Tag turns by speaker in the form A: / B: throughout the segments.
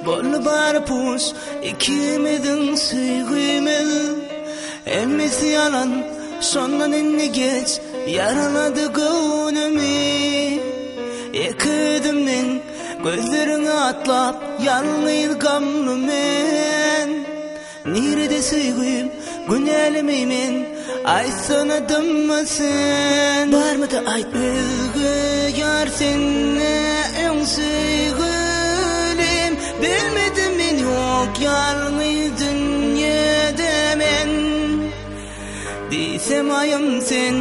A: Boldy bary puç Ikimiziň söýgimiz Hemmesi ýalan Şondan indi geç Ýaralady göwnümi Ýeke özümden Gözleriňe atlap Ýalňyz gamly men Nirede söýgüm, günälimi men Aýtsana dymma sen Barmydy aýt özge ýar sende öň söýgülim Bilmedim men ýok ýalňyz dünýede men Diýsem aýym sen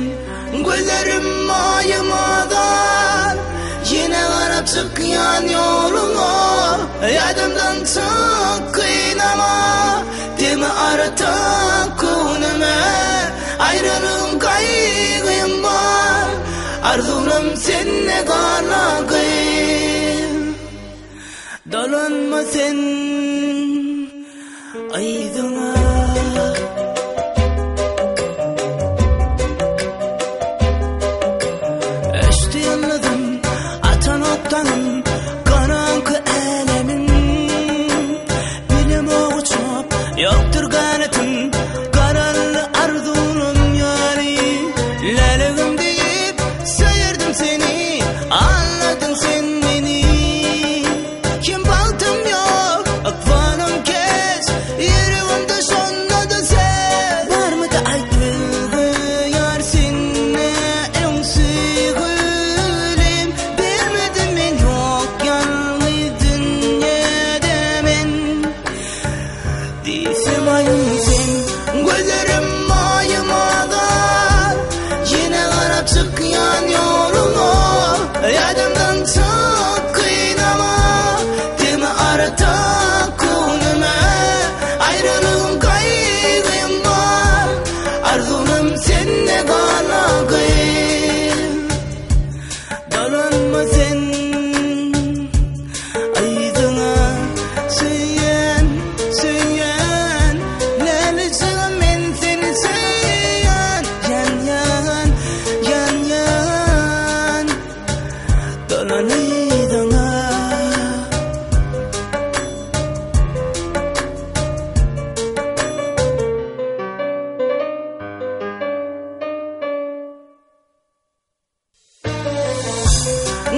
A: Gözlerim aýym azar Ýene garap çykýan ýoluňa Ýadymdan çyk kynama Demi artyk göwnüme Aýralygyň gaýgym bar Arzuwlam sende galagyn Dolanma sen yzyňa. Öçdi ýyldyzym, atan okdanym, garaňky älemin. Bilemok uçup, ýokdur ganatym, garaldy arzuwlam ýaly. Lälegim diýip, söýerdim seni, aldadyň sen meni. Kim bagtym ýok, ykbalym keç, ýüregimde şonda-da sen. Barmydy aýt bilgi ýar sende öň söýgülim, Bilmedim men ýok ýalňyz dünýede men. Diýsem aýym sen, gözlerim aýym azar, Ýene garap çykýan ýoluňa, Ýadymdan çyk kynama, Demi artyk göwnüme, Aýralygym gaýgym bar, Arzuwym sende galagyn. Dolanma sen yzyňa söýýän, söýýän Lälejigim men seni söýýän Ýanýan, ýanýan Dolan yzyňa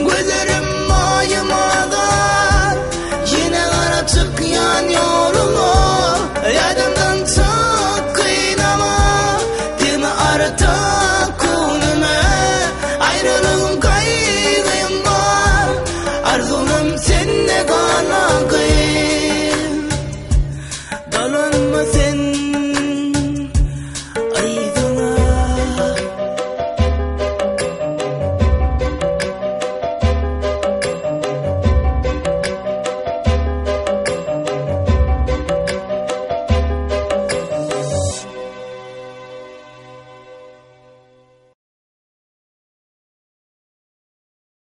A: Gözlerim aýym azar, Ýene garap çykýan ýoluňa.